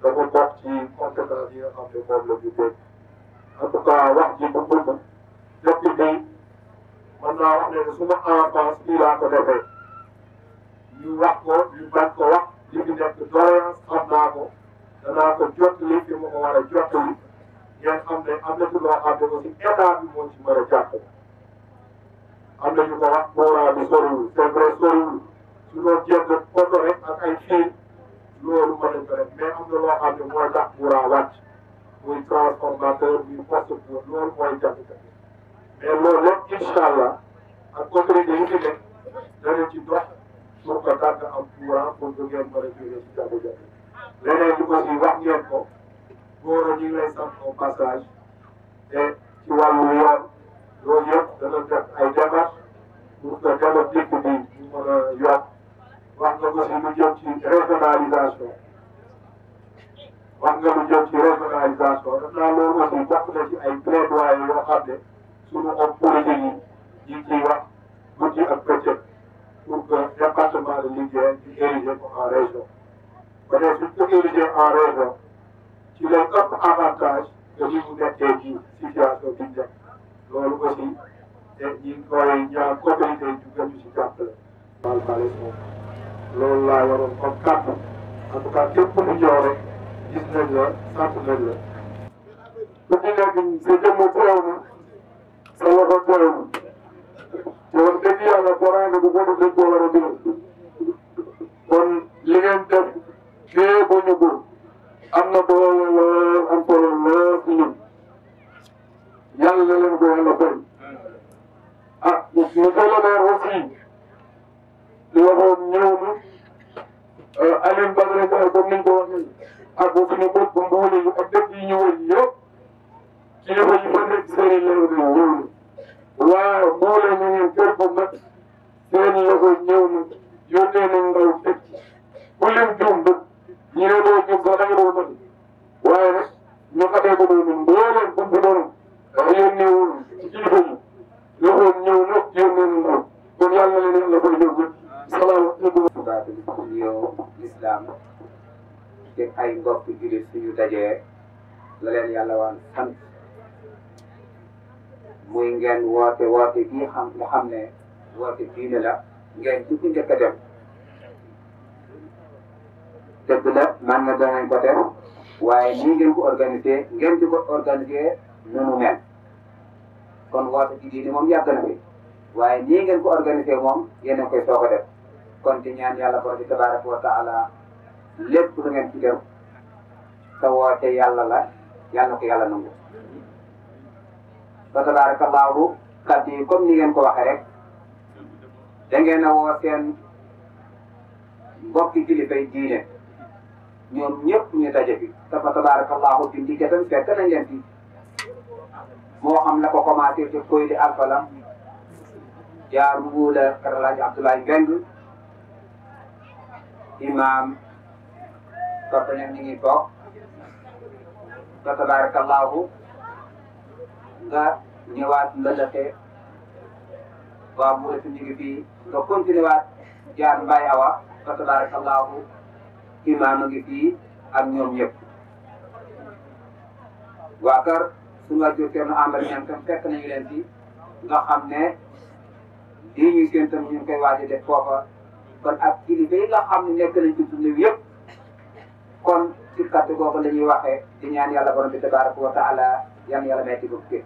dafa bokk ci compétence yi nga xam ne moom la ñu dégg en tout cas wax ji bu bëgg dëkk bi mën naa wax ne suma enfance fii laa ko defee ñu wax ko ñu bañ ko wax li fi nekk doléance xam naa ko danaa ko jottali fi ma ko war a jottali ngeen xam ne am na ci loo xam ne aussi état bi moo ci mën a jàppale am na ñu ko wax courant bi soriwul c'est vrai soriwul su doon jënd oto rek ak ay fil loolu mën nañ ko def mais am na loo xam ne mooy tax courant wàcc muy transformateur muy poste pour loolu mooy jafe-jafe mais loolu lépp incha allah ak autorité yi fi nekk danañ ci dox pour que dàgg am courant pour que ngeen mën a jógee ci jafe-jafe leneen li aussi wax ngeen ko góor ñu ngi lay sant au passage te ci wàllu yoon loolu yëpp dana def ay démarches pour que dama dikk bi ñu mën a yokk wax nga aussi lu jëm ci régionalisation wax nga lu jëm ci régionalisation daf naa loolu aussi bokk na ci ay plaidoyer yoo xam ne sunu homme politique yi ñu ngi ciy wax guddi ak bëccëg pour que département de Linguère ñu ériger ko en région peut-être suñ ko ériger en région ci lay ëpp avantage que ni mu nekkee ci situation bi ñu loolu aussi te ñu ngi koy ñaan autorité yi ñu gën ñu si jàppale. loolu laa waroon comme kàddu en tout cas képp ku ñëw rek gis nañ la sant nañ la. ku ci nekk sa jëmm teew na sa loxo teew na te wax dëgg yàlla boraange bu ko def dañ koo war a dugal kon li ngeen def fee ba ñu góor am na doole lool am solo lool ci ñun yàlla na leen ko yàlla fay ah monsieur le maire aussi li waxoon ñëw na Alioune Badara Ndiaye comme ni ñu ko waxee ak suñu bopp mboole yi ak dëkk yi ñu wër yëpp kilifa yi fa nekk seen i leer ñëw na waaye mboole ñu ngeen kër ko nag seen loxo ñëw na yónnee nañ ndaw fekk ku lim juum dëkk ñu ne doo juum sax da nga doon mën waaye nag ñu xamee ko doon mbooleem bu mu doon yónnee woon ci kilifa yi loxo ñëw na yónnee na ndaw kon yàlla na leen yàlla koy ñëw ñëpp salaamaaleykum. yow lislaam te ay mbokk jullit suñu dajee la leen yàlla waan sant muy ngeen woote bii nga xam ne woote diine la ngeen ci njëkk a dem dëgg la man nga danañ ko def waaye nii ngeen ko organisé ngeen di ko organisé nunu mel kon woote ci diine moom yàgg na fi waaye nii ngeen ko organisé moom yéen a koy soog a def kon di ñaan yàlla borom bi tabaraka wa taala lépp lu ngeen ci def te woote yàlla la yàlla ko yàlla nangu ba tabarakallahu kàddu yi comme ni ngeen ko waxee rek da ngeen a woo seen mbokki kilifay diine ñoom ñëpp ñu daje fi te ba tabarakallahu bi ndi tam fekk nañ leen fi moo xam la ko commencé ci koy di alfalam jaar Mbuula kër Alaaji Abdoulaye Mbeng imam Papa ñoom ñu ngi toog fa tabarakallahu nga ñëwaat mbëllëxee waa Mbuula ñu ngi fii nga continué waat jaar Mbaye Awa fa tabarakallahu imam a ngi fii ak ñoom ñëpp waa kër suñu wàjjur Cerno Amadou ñoom tam fekk nañu leen fii nga xam ne lii ñuy seen tam ñu ngi koy waaj a def foofa kon ak kilifa yi nga xam ne nekk nañ ci dund yëpp kon ci kàddu googu la ñuy waxee di ñaan yàlla borom bi tabaraka wa taala yan yàlla metti ko fi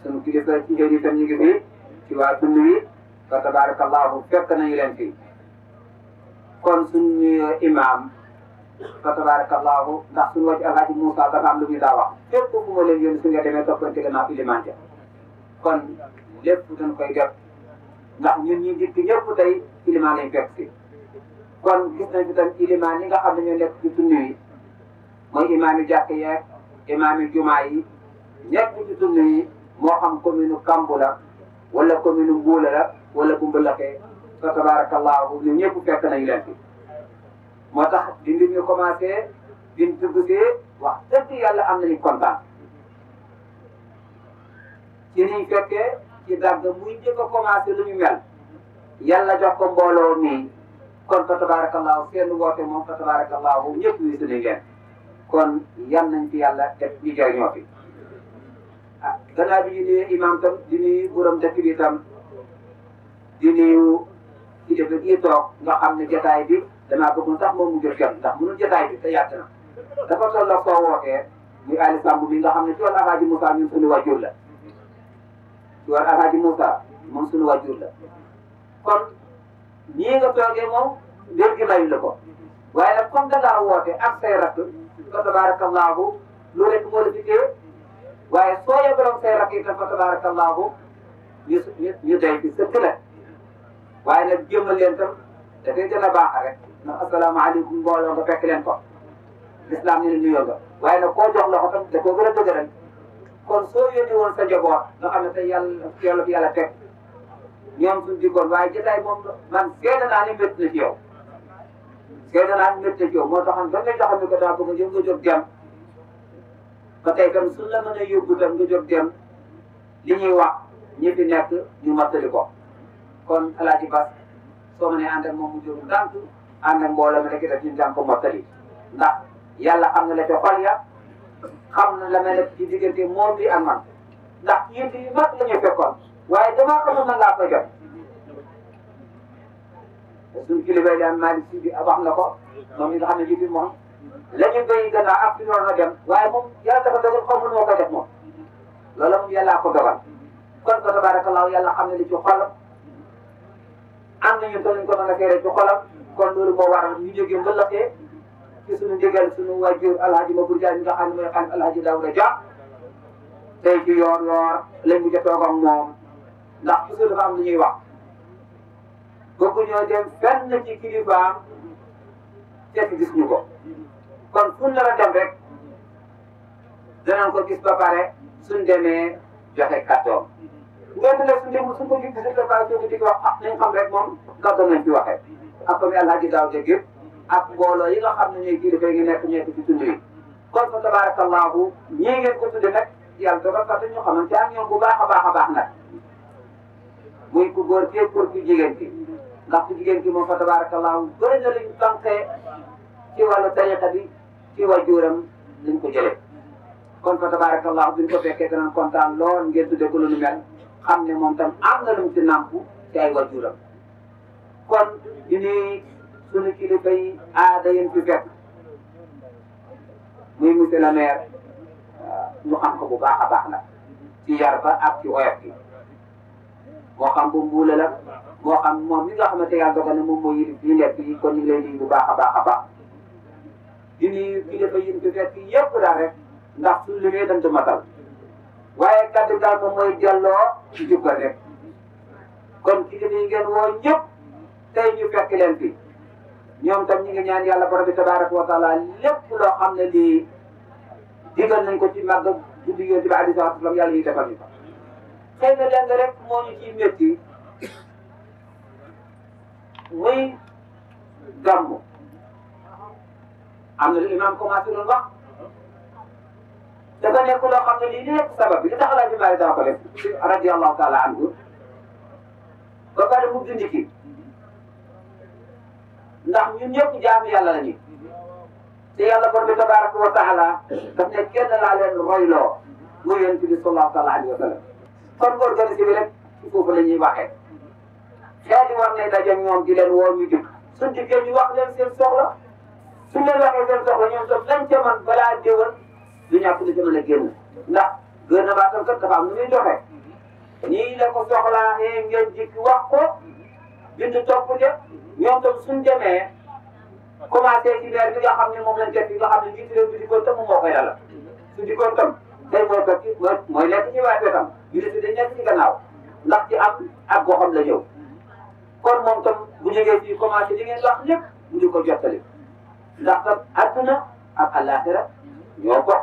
sunu kilifa ci jëri tam ñu ngi fi ci waa dund wi fa tabarakallahu fekk nañu leen fi kon suñu imam fa tabarakallahu ndax suñu wàcc Alhaji Moussa dafa am lu ñu daa wax fépp fu ma leen yónni su nga demee toppante gannaaw iliman ja kon lépp dañ koy def ndax ñun ñi dikk ñëpp tey ilimaan lañ fekk si kon gis nañ fi tam ilimaan yi nga xam ne ñoo nekk ci tund yi mooy imaam yi jàkk yeeg imaam yi jumaa yi nekk ci tund yi moo xam commune Kambu la wala commune Mbuula la wala bu Mbëlëxee fa tabarakallahu ñu ñëpp fekk nañ leen fi moo tax di mbir ñu commencé biñ duggsee wax dëgg yàlla am nañu kontaan ci niñ fekkee ci dàgg muy jëkk a commencé lu ñu mel yàlla jox ko mbooloo nii kon fa tabarakallahu seen woote moom fa tabarakallahu ñëpp wi suñu leen kon yan nañ fi yàlla def ñu jëriñoo fi ah gannaaw bi ñu nuyu imam tam di nuyu borom dëkk bi tam di nuyu ci dëkk gi toog nga xam ne jotaay bi damaa bëgg sax moom mu jot kenn ndax mënul jotaay bi te yàgg na dafa toll soo wootee muy Ali Samb bi nga xam ne ci wàllu Alhaji Moussa ñun suñu wajur la ci wàllu Alhaji Moussa moom suñu wajur la kon nii nga toogee moom mbir gi mayu la ko waaye nag comme da ngaa woote ak say rakk fa tabarakallahu lu rek moo la fi téye waaye soo yebaloon say rakk itam fa tabarakallahu ñu day ci sëkk la waaye nag jëmmal leen tam dafay gën a baax rek ndax asalaamaaleykum mbooloo nga fekk leen ko lislaam ñu ne nuyoo nga waaye nag koo jox loxo tam da koo gën a dëgëral kon soo yónni woon sa njaboot nga xam ne tey yàlla fi yàlla teg ñoom suñu diggoon waaye jotaay moom man seede naa ni métti na ci yow seede naa ni métti na ci yow moo taxoon ba nga joxoon ni ko daa bëgg nga jóg dem ba tey tam suñ la mën a yóbbu tam nga jóg dem li ñuy wax ñi fi nekk ñu mottali ko kon Alaaji Bas soo mënee ànd ak moom mu jóg ndànk ànd ak mbooloo mi rek def ñu jàng ko mottali ndax yàlla xam na la ca xol ya xam na la mel ne ci diggante moom bi ak man ndax yéen yu mag la ñu fekkoon waaye damaa xamul na ngaa koy jot suñu kilifa daan Malick Sy bi wax na ko moom mi nga xam ne ji bi moom la ñu béy gannaaw ak fi ñor na dem waaye moom yàlla dafa dogal xamul noo koy def moom loolu moom yàllaa ko dogal kon ko tabarakallahu yàlla xam ne li ci xolam am nañu te luñ ko mën a feere ci xolam kon loolu moo waral ñu jógee mbëllëxee ci suñu ndigal suñu wajur alhaji Mabou Dia mi nga xam ne mooy xam alhaji Daouda Dia tey ci yoor lañ mujj a toog ak moom ndax toujours dafa am lu ñuy wax bëgg ñoo dem fenn ci kilifaam fekk gis ñu ko kon fu ñu la dem rek danañ ko gis ba pare suñ demee joxe kàddoom ngeen di leen suñ ko gis ba pare soo ko di ko wax ah nañ xam rek moom kàddoom lañ ci waxee ak comme alhaji Daouda Dia ak mbooloo yi nga xam ne ñooy kilifa yi nekk ñetti ci tund yi kon fa tabarakallahu ñii ngeen ko tudde nag yàlla dogal parce que ñu xamante ak ñoom bu baax a baax nag muy ku góor kii pour ku jigéen ki ndax ku jigéen ki moom fa tabarakallahu bëri na luñ tànkee ci wàllu tariqa bi ci wajuram lañ ko jëlee kon fa tabarakallahu buñ ko fekkee danañ kontaan lool ngeen tudde ko lu nu mel xam ne moom tam am na lu mu ci nàmpu ci ay wajuram kon di ni suñu kilifa yi aada yéen fi fekk muy monsieur le maire ñu xam ko bu baax a baax nag ci yar ba ak ci oyof bi moo xam bu mbuule la moo xam moom mi nga xamante yàlla dogal ne moom moo yilif yi lekk yi kon ñu ngi lay nuyu bu baax a baax di nuyu kilifa yi fi fekk yëpp daal rek ndax suñu limee dañ ko matal waaye kaddu daal moom mooy delloo ci jukkal rek kon kilifa yi ngeen woo ñëpp tey ñu fekk leen fi ñoom tam ñu ngi ñaan yàlla borom bi tabaraka wa taala lépp loo xam ne lii digal nañ ko ci màgg guddi yonent bi alayhi salaatu wa salaam yàlla yi defal ñu ko xëy na lenn rek moo ñu ciy métti muy gàmmu am na lu imam commencé doon wax dafa nekk loo xam ne lii li nekk sabab bi li tax Alaaji Maalik daa ko def radiyallahu taala anhu ba pare mu dindi ki ndax ñun ñëpp jaamu yàlla la ñu te yàlla borom bi tabaraka wa taala daf ne kenn laa leen royloo muy yonent bi sallallahu alayhi wa sallam kon organisé bi rek ci foofu la ñuy waxee xeet yi war nañ daje ñoom di leen woo ñu dikk suñ dikkee ñu wax leen seen soxla suñ leen waxee seen soxla ñoom tam lañ ca man balaa déwén du ñàkk lu ca mën a génn ndax gouvernement tam kat dafa am nu muy doxee ñii la ko soxlaa ngeen dikk wax ko bind topp de ñoom tam suñ demee commencé ci maire bi nga xam ne moom lañ teg fi nga xam ne njiitu réew bi di ko tam moo koy dalal su di ko tam tey mooy fekk mooy nekk ci waay wetam ñu ne dañ nekk ci gannaaw ndax ci am ak goxam la ñëw kon moom tam bu jógee fii commencé li ngeen wax lépp bu di ko jottali ndax tam adduna ak àllaaxira ñoo bokk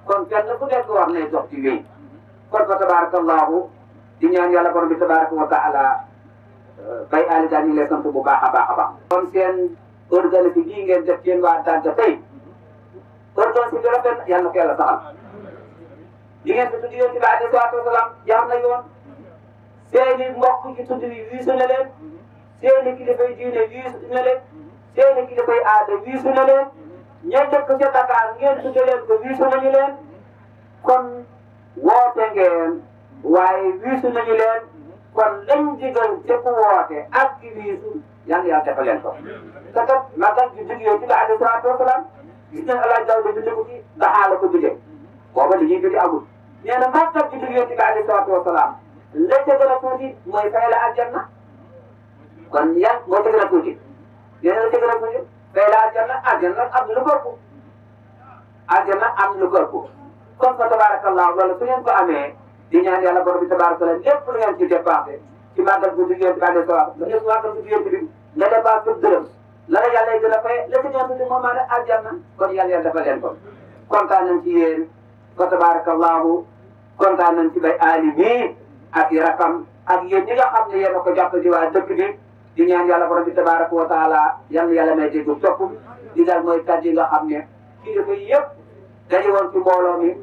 kon kenn ku nekk war nay dox ci wéy kon fa tabarakallahu di ñaan yàlla borom bi tabaraka wa taala bay ali daal ñu ngi lay sant bu baax a baax a baax kon seen organisé bii ngeen def yéen waa Dagga tey organisé bi rafet na yàlla na ko yàlla saxal li ngeen fi tudd yonent bi alayhi salaatu wa salaam jaar na yoon seeni mbokk ci tudd yi wiisu na leen seeni kilifa yi diine wiisu na leen seeni kilifa yi aada wiisu na leen ña dëkk ca Dakar ngeen tudd leen ko wiisu nañu leen kon woote ngeen waaye wiisu nañu leen kon lañ digal te ku woote ak ki wiisu yàlla yàlla defal leen ko te kat magal bi jóg yonent bi alayhi salaatu wa salaam gis nañ Alaaji Daawda bi dugg ci daxaa la ko jógee booba li ñuy jóge amul nee na magal bi jóg yonent bi alayhi salaatu wa salaam la ca gën a tuuti mooy fay la aljanna kon yan moo ci gën a tuuti yéen la ci gën a tuuti fay la aljanna aljanna am na lu ko ëpp aljanna am na lu ko ëpp comme que tabarakallah loolu su ngeen ko amee di ñaan yàlla borom bi tabarakallah lépp lu ngeen ci dépensé ci màggal bu jigéen bi bànnee sawar la ngeen màggal bu jigéen bi nga dépensé dërëm la la yàlla gën a fay la ci ñaan tuuti moom maa ne aljanna kon yàlla dafa leen ko kontaan nañ ci yéen fa tabarakallahu kontaan nañ ci bay aali mii ak i rakam ak yéen ñi nga xam ne yéen a ko jàpp ci waa dëkk bi di ñaan yàlla borom bi tabaraka wa taala yal na yàlla may dégg topp di daal mooy kàddu yi nga xam ne kilifa yëpp dañu woon ci mbooloo mi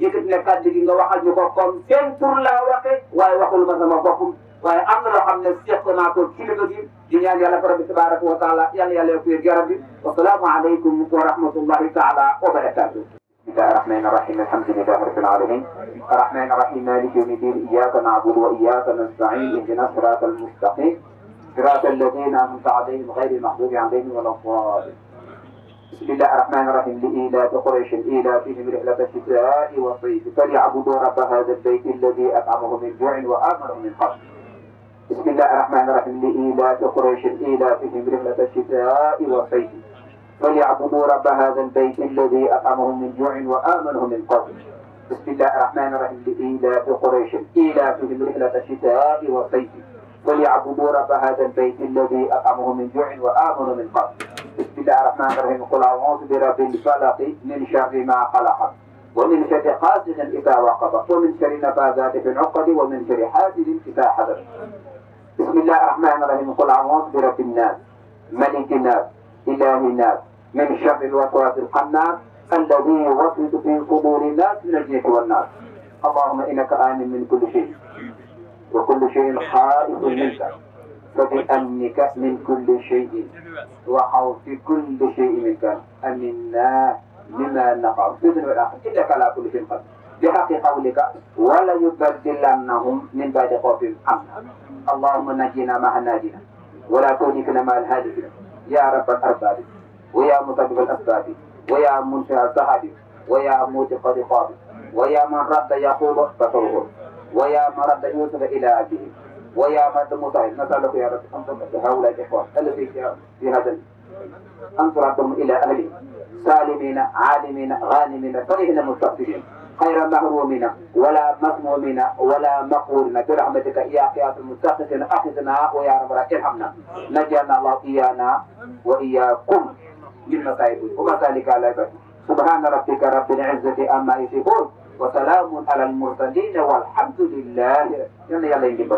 yëkkati ne kàddu gi nga waxal ñu ko comme seen tur laa waxe waaye waxul ma sama boppum waaye am na loo xam ne seq naa ko kilifa gi di ñaan yàlla borom bi tabaraka wa taala yal na yàlla yokk wér yaram bi wasalaamu aleykum wa rahmatullahi taala wa barakatuh بسم الله الرحمن الرحيم الحمد لله رب العالمين الرحمن الرحيم مالك يوم الدين إياك نعبد وإياك نستعين اهدنا الصراط المستقيم صراط الذين أنعمت عليهم غير المغضوب عليهم ولا الضالين بسم الله الرحمن الرحيم لإيلاف قريش إيلافهم رحلة الشتاء والصيف فليعبدوا رب هذا البيت الذي أطعمهم من جوع وآمنهم من خوف بسم الله الرحمن الرحيم لإيلاف قريش إيلافهم رحلة الشتاء والصيف فليعبدوا رب هذا البيت الذي أطعمهم من جوع وآمنهم من خوف بسم الله الرحمن الرحيم لإيلاف قريش إيلافهم رحلة الشتاء والصيف فليعبدوا رب هذا البيت الذي أطعمهم من جوع وآمنوا من خوف بسم الله الرحمن الرحيم قل أعوذ برب الفلق من شر ما خلق ومن شر حاسد إذا وقب ومن شر نفاثات في العقد ومن شر حاسد إذا حسد بسم الله الرحمن الرحيم قل أعوذ برب الناس ملك الناس إله الناس من شر الوسواس الخناس الذي يوسوس في صدور الناس من الجنة والناس اللهم إنك آمن من كل شيء وكل شيء خائف منك فبأمنك من كل شيء وخوف كل شيء منك أمنا مما نقع في الدنيا والآخرة إنك على كل شيء قدير بحق قولك ولا يبدلنهم من بعد خوفهم أمنا اللهم نجينا مع الناجين ولا تهلكنا مع الهالكين يا رب الأرباب ويا مطبب الأسباب ويا منشأ الذهب ويا موثق الرقاب ويا من رد يعقوب بصره ويا من رد يوسف إلى أبيه ويا من مطهر نسألك يا رب أن تنصر هؤلاء الإخوان الذين في هذا أن تردهم إلى أهلهم سالمين عالمين غانمين فرحين مستغفرين خير محرومين ولا مسمومين ولا مقهورين برحمتك يا قياس المستغفرين أخذنا ويا رب ارحمنا نجانا الله إيانا وإياكم من مصائب ومسالك على عباده سبحان ربك رب العزة عما يصفون وسلام على المرسلين والحمد لله يلا يلا يجيب